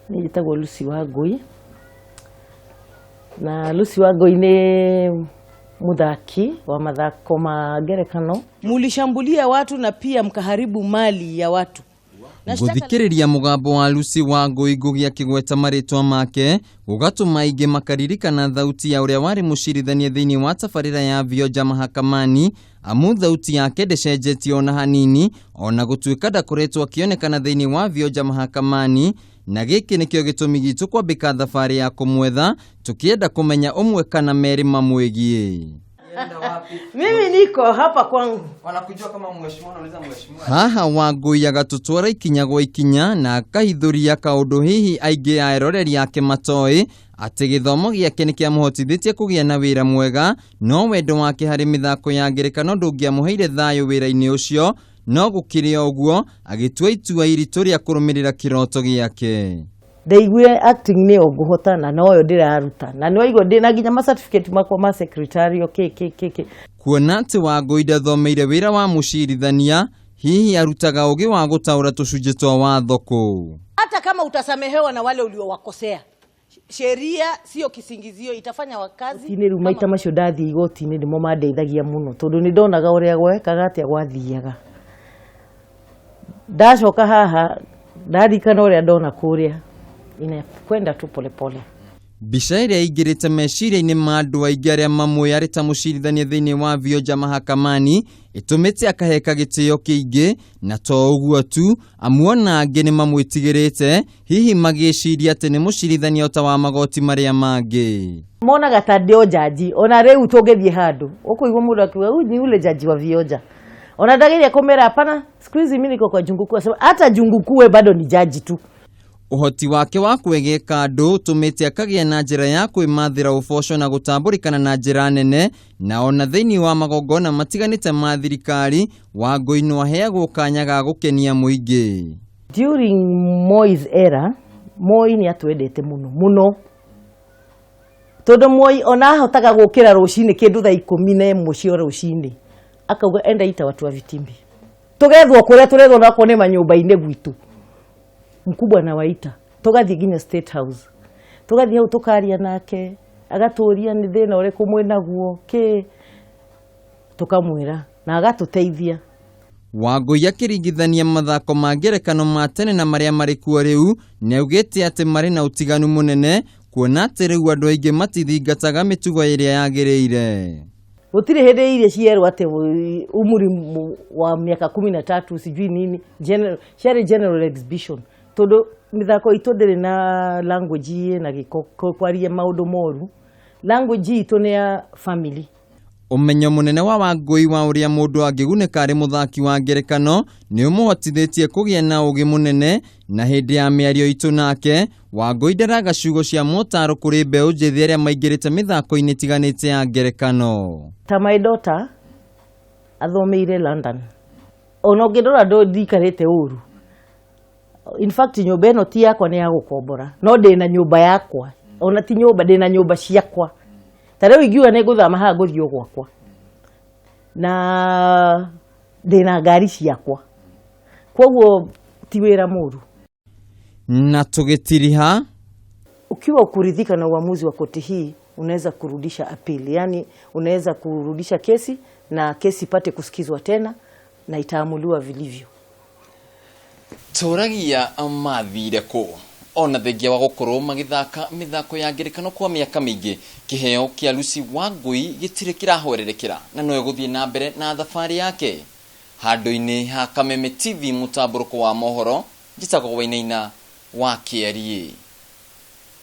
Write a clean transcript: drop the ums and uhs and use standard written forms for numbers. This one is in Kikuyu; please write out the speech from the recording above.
Niĩ njĩtagwo Lucy Wangũi, na Lucy Wangũi nĩ mũthaki wa mathako ma ngerekano. Mulishambulia watu na pia mkaharibu mali ya watu. Na shtaka Gũthikĩrĩria mũgambo wa Lucy Wangũi Ngugi akĩgweta marĩtwa make gũgatũma aingĩ makaririkana thauti ya ũrĩa warĩ mũcirithania thĩinĩ wa tabarĩra ya Vioja Mahakamani, amu thauti yake ndĩcenjetie ona hanini, ona gũtuĩka ndakoretwo akĩonekana thĩinĩ wa Vioja Mahakamani. Na gĩkĩ nĩkĩo gĩtũmi gitũ kwambĩka thabarĩ ya kũmwetha, tũkĩenda kũmenya ũmwe kana merĩ mamwĩgiĩ. Mimi niko hapa kwangu. Wanakujua kama mheshimiwa, unauliza mheshimiwa. Haha Wangũi agatũtwara ikinya gwa ikinya na akahithũria kaũndũ hihi aingĩ a eroreri ake matoĩ, atĩ gĩthomo gĩake nĩ kĩamũhotithĩtie kũgĩa na wĩra mwega, no wendo wake harĩ mĩthako ya ngerekano ndũngĩamũheire thayũ wĩra-inĩ ũcio. No gũkĩrĩ o ũguo, agĩtua itua iritũ rĩa kũrũmĩrĩra kĩroto gĩake. Ndaiguire acting nĩyo ngũhota na noyo ndĩraruta, na nĩwaigua ndĩna nginya ma certificate makwa ma secretarial kĩ kĩ kĩ kĩ. Kuona atĩ Wangũi ndathomeire wĩra wa mũcirithania, hihi arutaga ũgĩ wa gũtaũra tũcunjĩ twa watho kũ? Hata kama utasamehewa na wale uliowakosea, sheria sio kisingizio, itafanya wakazi. Igoti-inĩ rĩu maita macio ndathiĩ igoti-inĩ nĩmo mandeithagia mũno, tondũ nĩ ndonaga ũrĩa gwekaga atĩa gwathiaga. Ndacoka haha ndarikana ũrĩa ndona kũrĩa, inakwenda tu polepole. Mbica ĩrĩa ĩingĩrĩte meciria-inĩ ma andũ aingĩ arĩa mamũĩ arĩ ta mũcirithania thĩinĩ wa Vioja Mahakamani ĩtũmĩte akaheka gĩtĩo kĩingĩ, na to ũguo tu, amu ona angĩ nĩ mamwĩtigĩrĩte, hihi magĩciria atĩ nĩ mũcirithania ota wa magoti marĩa mangĩ. Monaga ta ndĩ o jaji, ona rĩu tũngĩthiĩ handũ ũkũigua mũndũ akiuga huyu ni ule jaji wa Vioja. Ona ndageria kũmera hapana, siku hizi mimi niko kwa Jungu Kuu. Asema hata Jungu Kuu we bado ni jaji tu. Ũhoti wake wa kwĩgĩka andũ ũtũmĩte akagĩa na njĩra ya kwĩmathĩra ũboco na gũtambũrĩkana na njĩra nene, na ona thĩinĩ wa magongona matiganĩte ma thirikari, Wangũi no aheagwo kanya ga gũkenia mũingĩ. During Moi's era, Moi nĩ atwendete mũno mũno, tondũ Moi ona ahotaga gũkĩra rũcinĩ kĩndũ thaa 11 cia rũcinĩ, akauga enda ita watu wa vitimbi, tũgethwo kũrĩa tũrethwo nakorwo nĩ manyũmba-inĩ gwitũ, mkubwa na waita, tũgathiĩ nginya State House, tũgathiĩ hau tũkaria nake, agatũria nĩ thĩna ũrĩkũ mwĩnaguo kĩ, tũkamwĩra na agatũteithia. Wangũi akĩringithania mathako ma ngerekano ma tene na marĩa marĩ kuo rĩu, nĩaugĩte atĩ marĩ na ũtiganu mũnene, kuona atĩ rĩu andũ aingĩ matithingataga mĩtugo ĩrĩa yagĩrĩire. Gũtirĩ hĩndĩ iria cierwo atĩ umri wa mĩaka 13 sijui nini, general, ciarĩ general exhibition, tondũ mĩthako itũ ndĩrĩ na language ĩna gĩko, kwaria maũndũ moru. Language itũ nĩ ya family. Ũmenyo mũnene wa Wangũi wa ũrĩa mũndũ angĩgunĩka arĩ mũthaki wa ngerekano nĩ ũmũhotithĩtie kũgĩa na ũgĩ mũnene, na hĩndĩ ya mĩario itũ nake, Wangũi ndaraga ciugo cia motaro kũrĩ mbeũ njĩthĩ arĩa maingĩrĩte mĩthako-inĩ ĩtiganĩte ya ngerekano. Ta my daughter athomeire London, ona ũngĩrora ndikarĩte ũru. In fact nyũmba ĩno ti yakwa, nĩ ya gũkombora, no ndĩna nyũmba yakwa, ona ti nyũmba, ndĩna nyũmba ciakwa. Ta rĩu ingiuga nĩ ngũthama haha ngũthiĩ o gwakwa, na ndĩna ngari ciakwa, koguo ti wĩra mũru. Na tũgĩtiriha, ukiwa ukuridhika na uamuzi wa koti hii, unaweza kurudisha appeal, yani unaweza kurudisha kesi na kesi ipate kusikizwa tena na itaamuliwa vilivyo. Tũragia mathire kũ ona thengia wa gũkorwo magĩthaka mĩthako ya ngerekano kwa mĩaka mĩingĩ, kĩheo kĩa Lucy Wangũi gĩtirĩ kĩrahwererekera na no ĩgũthiĩ na mbere na thabarĩ yake. Handũ-inĩ ha Kameme TV mũtambũrũko wa mohoro, njĩtagwo Wainaina wa Kĩariĩ.